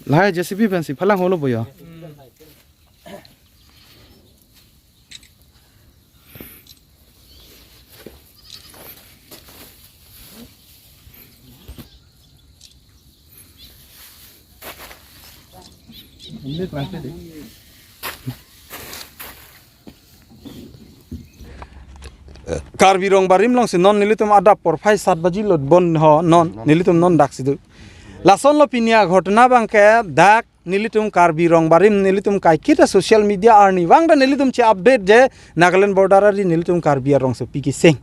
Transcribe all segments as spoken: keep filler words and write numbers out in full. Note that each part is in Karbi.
Lahai J C B pensi phalang holo boyo. Karbi Rongbarim alongsi non nelitum adap porphai sat baji lo bon ho non nelitum non daksi do. Lasonlo pini aghotona abangke dak nelitum Karbi Rongbarim nelitum kaiketa social media arni vangta nelitum che-update je Nagaland border ari nelitum Karbi arongsopi keseng.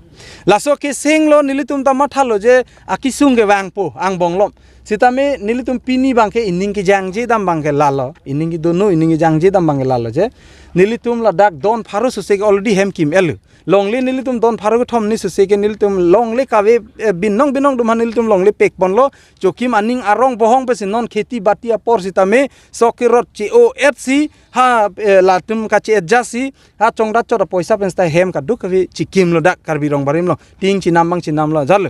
Laso kesenglo nelitum ta mathalo je akesung kevangpo angbong lom. Sitame nelitum pini abangke ining kejangje dam abangke lalo, ining kedono, ining kejangje dam abangke lalo je nelitum ladak don pharo sose ke already hem kim-etlo. Longle nelitum don pharo kethom ni sose ke nelitum longle kave, eh, binong binong atum aphan nelitum longle pekponlo. Chokim aning arong bohong pensi non kheti bati apor sitame sok kerot che-o-etsi ha, eh, latum kache-et jasi ha chongdat chot apoisa pen sita hem kaduk kave chikimlo dak Karbi Rongbarim along. Ting chenam abang chenamlo jalo.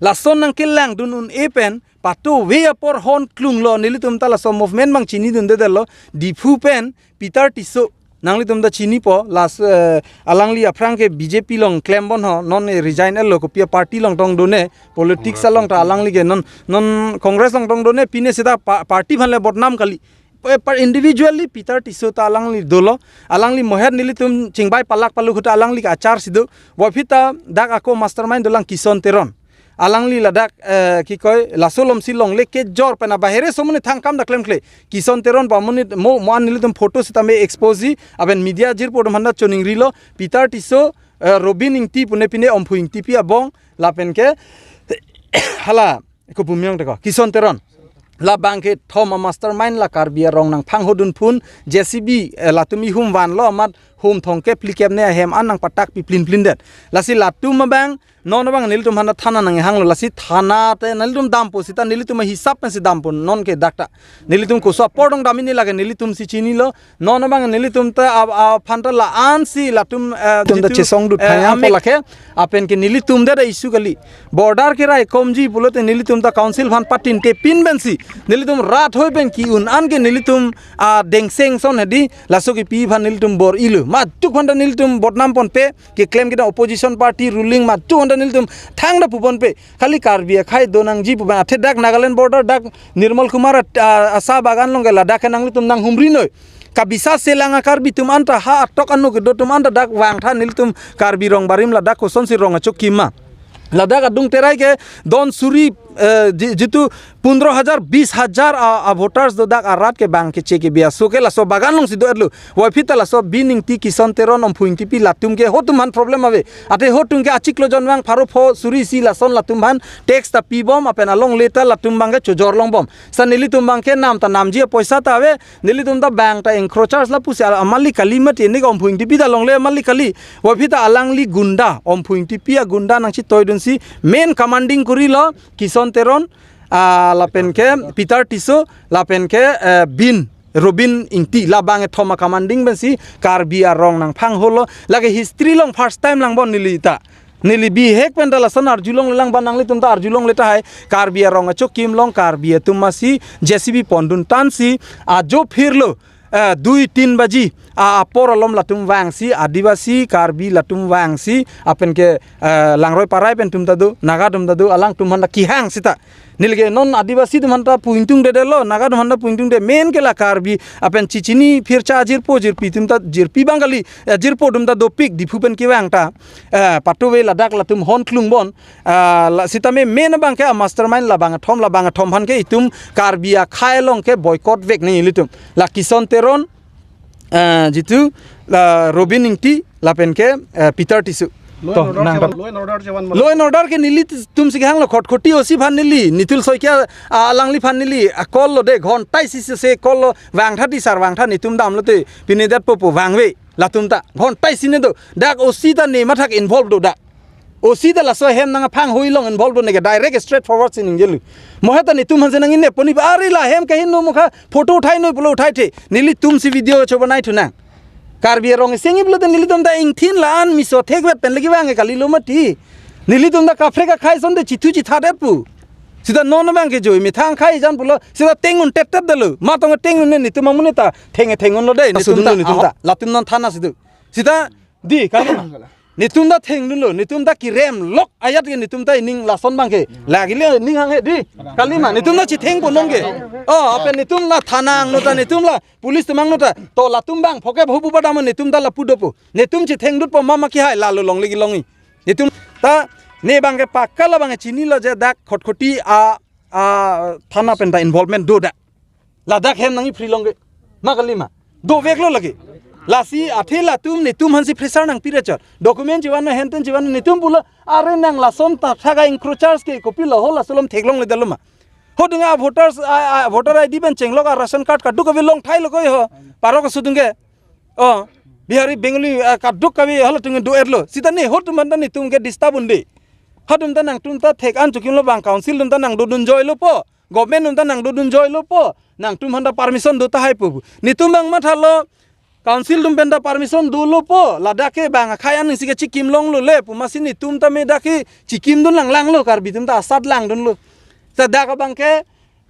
Lason nangkelangdun un-e pen patuve apor hon klunglo nelitum ta laso movement abang chinidundedetlo Diphu pen Peter Tisso nanglitum ta chinipo las, eh, alangli aphrang ke B J P along klembon ho non, eh, resign-etlo kopi a-party along tong done politics along ta alangli ke non non Congress along tong done pine sita pa-, party aphan le bodnam kali. Eh, par individually Peter Tisso ta alangli dolo, alangli mohet nelitum chingbai palak paluk ahut alangli ke achar si do, bophita dak ako mastermind dolang Kison Teron. Alangli ladak, eh, kikoi, laso alomsi longle kejor pen abahere somoni thangkam dak klemkle. Kison Teron ba monit mo, mo an nelitum photo sitame expose ji, aben media jirpo atum aphan ta choningrilo, Peter Tisso, eh, Robin Ingti pune pine Omphu Ingtipi abong, lapen ke, hala, ko Bumyong teko, Kison Teron. Labang kethom a-mastermind la Karbi arong nangphanghodun phun, J C B, eh, latum ihum vanlo amat hum thomkep phlikep ne ahem an nangpatak pi plin plin det. Lasi latum abang, non abang nelitum aphan ta thana nanghanglo, lasi thana te nelitum dampo sita nelitum ahisap pensi dampo non ke dak ta. Nelitum koso apor dong dam ini lake nelitumsi chinilo, non abang nelitum ta a, aphan ta la-ansi latum, eh, tum ta jitu, chesong dut eh, thayang amek po lake, apen ke nelitum ta da issue kali. Border keraikomji pulote nelitum ta council aphan patinte pin pensi nelitum rat hoi pen ki-un an ke nelitum, ah, dengseng ason hedi, laso kipi aphan nelitum bor-ilo. Matuk aphan ta nelitum bodnam ponpe, keklem kedam opposition party ruling matuk aphan ta nelitum thangta puponpe. Khali Karbi akhei donangji pu abang athe dak Nagaland border dak Nirmal Kumar at-, ah, asa bagan along ke ladak ke nanglitum nanghumri noi. Kabisa selang a-Karbi atum anta ha atok anu kedo atum anta dak vangtha nelitum Karbi Rongbarim ladak kosonsi rong achokim ma. Ladak adung terai ke don suri, eh, ji-, jitu pundro hajar, bis hajar a, a-voters do dak arat ke bang keche kebi aso ke laso bagan alongsi do-etlo. Bophita laso Bin Ingti, Kison Teron, Omphu Ingtipi latum ke ho atum aphan problem ave. Athe ho atum ke achiklo jonvang pharo pho suri isi lason latum aphan tax ta pibom apen alongle ta latum abang ke chojor longbom. Sa nelitum abang ke nam ta namji apoisa ta ave, nelitum ta bang ta encroachers lapusi al-, amalik kali mati, ini ke Omphu Ingtipi ta longle amalik kali. Bophita alangli gunda, Omphu Ingtipi agunda nangchitoidunsi main commanding korilo Kison Teron, ah, lapen ke Peter Tisso, lapen ke, eh, Bin, Robin Ingti, labang kethom a-commanding pensi Karbi arong nangphangholo. Lake history along first time langbom neli ta. Neli bihek pen ta lason arjulongle lang ba nanglitum ta arjulongle tahai. Karbi arong achokim along Karbi atum masi J C B pondun tansi ajo phirlo, eh, dui tin baji a, apor alom latum vangsi, Adivasi, Karbi latum vangsi, apen ke, eh, Langroi Parai pen atum ta do, Naga atum ta do, alangtum aphan ta kehang sita. Neli ke non Adivasi atum aphan ta pu ingtungdedetlo, Naga atum aphan ta pu ingtungde, main ke la Karbi, apen chichini phircha jirpo jirpi atum ta, jirpi abang kali, eh, jirpo atum ta dopik, Diphu pen kevang ta, eh, patuve ladak latum hon klungbom, ah, la sitame main abang ke a-mastermind labang kethom, labang kethom aphan ke itum Karbi akhei along ke boycott vek nelitum. La Kison Teron, eh, jitu, la Robin Ingti, lapen ke, eh, Peter Tisso. Law and To, order nang chevan, tap- law and order chevan law and order ke nelitum si kehanglo, Khatkhati O C aphan neli, Nitul Saikia, ah, alangli aphan neli, ah, call lo de, ghonta isi se call lo, vangtha di sir, vangtha netum damlote, pine detpo pu vangve. Latum ta ghonta isi ne do. Dak O C ta ne mathak involved do dak. O C ta laso ahem nangphangho along involved do, neke direct straight forward si ningjelo. Mo he ta netum aphan si nangji ne poni ba, "Are la hem kahin no mukha, photo uthai noi pulo uthaithe." Nelitum si video cho banai thunang. Karbi arong iseng iplo te nelitum ta ingthin la-an miso thekvet pen lagi vang kalilo mati. Nelitum ta kaprek akhai asonte chithu chithadet pu. Sita non abang ke joi methang khai jan pulo. Sita tengun tet tet dalo. Matong tengun ne netum amonit ta theng theng unlo de. Netum ta, netum ta. Ah, latum non thana situ. Sita di kalima. Netum ta thengdunlo. Netum ta kirem lok ayat ke netum ta ining lason abang ke. Lagi le ning hanghe di. Kalima. Netum ta chithengpo non ke. Oh, apen netum la thana angno ta, netum la police atum angno ta. To latum abang phoke bhubu padam netum ta lapu dopo. Netum chithengdutpo mama kihai lalo longle kelongji. Netum ta ne abang ke pakka la abang chinilo je dak Khatkhati a, a thana pen ta involvement do dak. Ladak hem nangji free long ke. Ma kalima. Doveklo lagi. Lasi athe latum netum aphan si pressure nangpi rechot. Document chivan no henten chivan no netum pulo, "Are nang lason ta thaga encroachers ke kopilo ho laso alom theklongledetlo ma." Ho dunga voters, a, a, voter I D pen chenglok a ration card kaduk kave long thailo koi ho. Parok asudung ke. Oh, Bihari, Bengali, ah, kaduk kave halatum do-etlo. Sita ne hotum aphan ta netum ke disturb un-e. Hatum ta nangtum ta thek-an chokimlo abang council atum ta nangdodun joilopo. Government atum ta nangdodun joilopo. Nangtum aphan ta permission do tahai pu. Netum abang mathalo council atum pen ta permission dolopo. Ladak ke abang akhai an si ke chikim longlo le pu masi netum ta me dak ke chikimdun langlanglo, Karbi atum ta asat langdunlo. Sa dak abang ke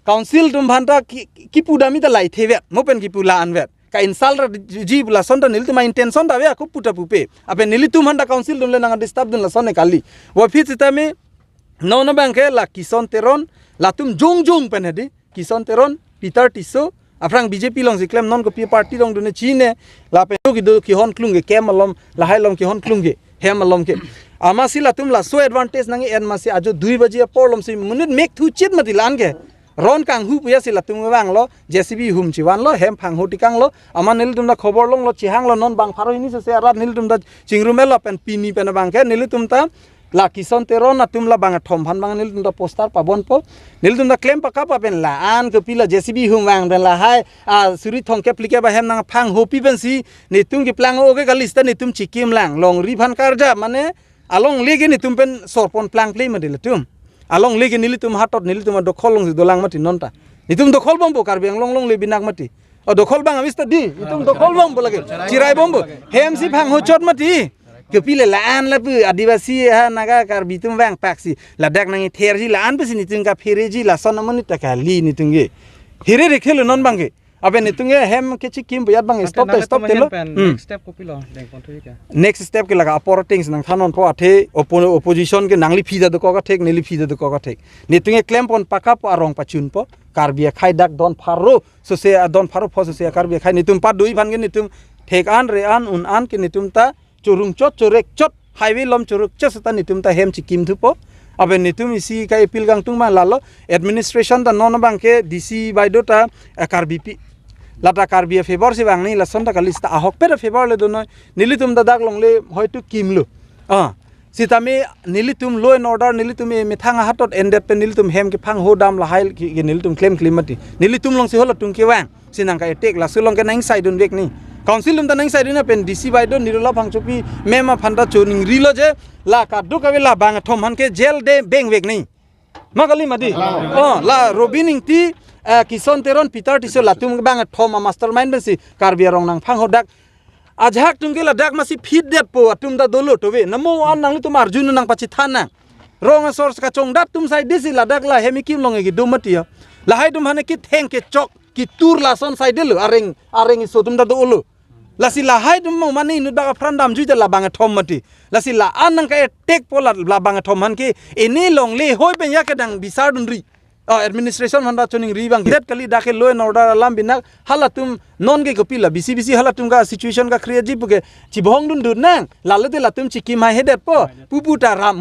council atum aphan ta ki, ki, kipu dam ta lai thevet, mo pen kipu la-an vet. Ka-insult ra ji pu lason ta nelitum a-intention ta ave ako puta pupe. Apen nelitum aphan ta council atum le nang-disturb dun lason ne kali. Wa phit sitame non abang ke la Kison Teron, latum jongjong pen hedi. Kison Teron, Peter Tisso, aphrang B J P along si klem, non kopi party along dun-e chine, lapen kido kihon klung ke kem alom, lahai alom kihon klung ke, hem alom ke. Amatsi latum laso advantage nang-en masi ajo dui baji apor alom si monit mek thuchit mati la-an ke. Ron kanghu puya si latum vanglo, J C B hum chivanlo, hem phangho tikanglo, amat nelitum ta khobor longlo, chihanglo, non bang pharo hini sese arat nelitum ta chingrum-etlo pen pini pen abang ke nelitum ta la Kison Teron atum la bang athom aphan abang nelitum ta poster pabonpo. Nelitum ta klem pakap pen la-an kopilo J C B hum vang pen lahai, a, suri thomkep phlikep ahem nangphanghopi pensi netum keplang o ke kali sita netum chikim lang, longri aphan karja mane alongle ke netum pen sorpon plangple mati latum. Alongle ke nelitum hatot nelitum adokhol along si dolang mati non ta. Netum dokhol bompo, Karbi Anglong longle binak mati. O dokhol bang avis ta di, netum dokhol bompo lagi. Chirai bompo. Hem si phanghochot mati. Kopilo la-an lapu Adivasi ha Naga Karbi atum vangpaksi. Ladak nangtherji la-an pusi netum kaphereji lason amonit ta kali netum ke. Here rekhelo non abang ke. Apen netum ke hem ke chikim buyat abang stop ta stop telo. Next step kopilo, dengpon thu ke. Next step ke laga apor things nangthan nonpo athe oppo-, opposition ke nangli phi ta dokok athek, neli phi ta dokok athek. Netum ke klempon pakap arong pachunpo. Karbi akhai dak don pharo sose a don pharo pho sose a Karbi akhai netum padui aphan ke netum thek-an re-an un-an ke netum ta chorungchot chorek chot highway alom choruk chot seta netum ta hem chikim thupo. Aben netum isi ka appeal kangtung ma lalo administration ta non abang ke D C baideo ta, eh, Karbipi. Lata Karbi a-favor si vangni lason ta kali seta ahokpet a-favor le donoi. Nelitum ta dak longle hoitu kimlo. Ah, sitame nelitum law and order nelitum emethang ahatot endet pen nelitum hem kephangho dam lahai ke, ke nelitum klemkle mati. Nelitum along si halatum kevang. Si nangka-attack laso along ke nangsaidunvek ni. Council atum ta nangsaidun pen D C baideo Nirola Phangchopi ma'am aphan ta choningrilo je la kadokave la bang athom aphan ke jail de bengvek ni. Ma kali mati. Oh, la Robin Ingti, eh, Kison Teron, Peter Tisso latum bang athom a-mastermind pensi Karbi arong nangphangho dak. Ajahak atum ke ladak masi phitdetpo atum ta dolo tove. Namo an nanglitum arjun nangpachithan nang. Rong asor kachongdat atum saidesi ladak la hem ikim along ke do mati ya. Lahai atum aphan ketheng kechok kitur lason saidelo areng, areng iso atum ta dolo. Lasi lahai atum mo mane inut bak apran damjui ta la bang athom mati. Lasi la-an nangka-attackpo la, la bang athom aphan ke ini longle hoi pen ya kedang bisar dunri. Ah, administration aphan ta choningri abang ke. Det kali dak ke law and order alam binak halatum non ke kopilo bisi bisi halatum ka situation ka-create ji puke chibohong dundun nang. Lalo te latum chikim haihedetpo. Pupu ta ram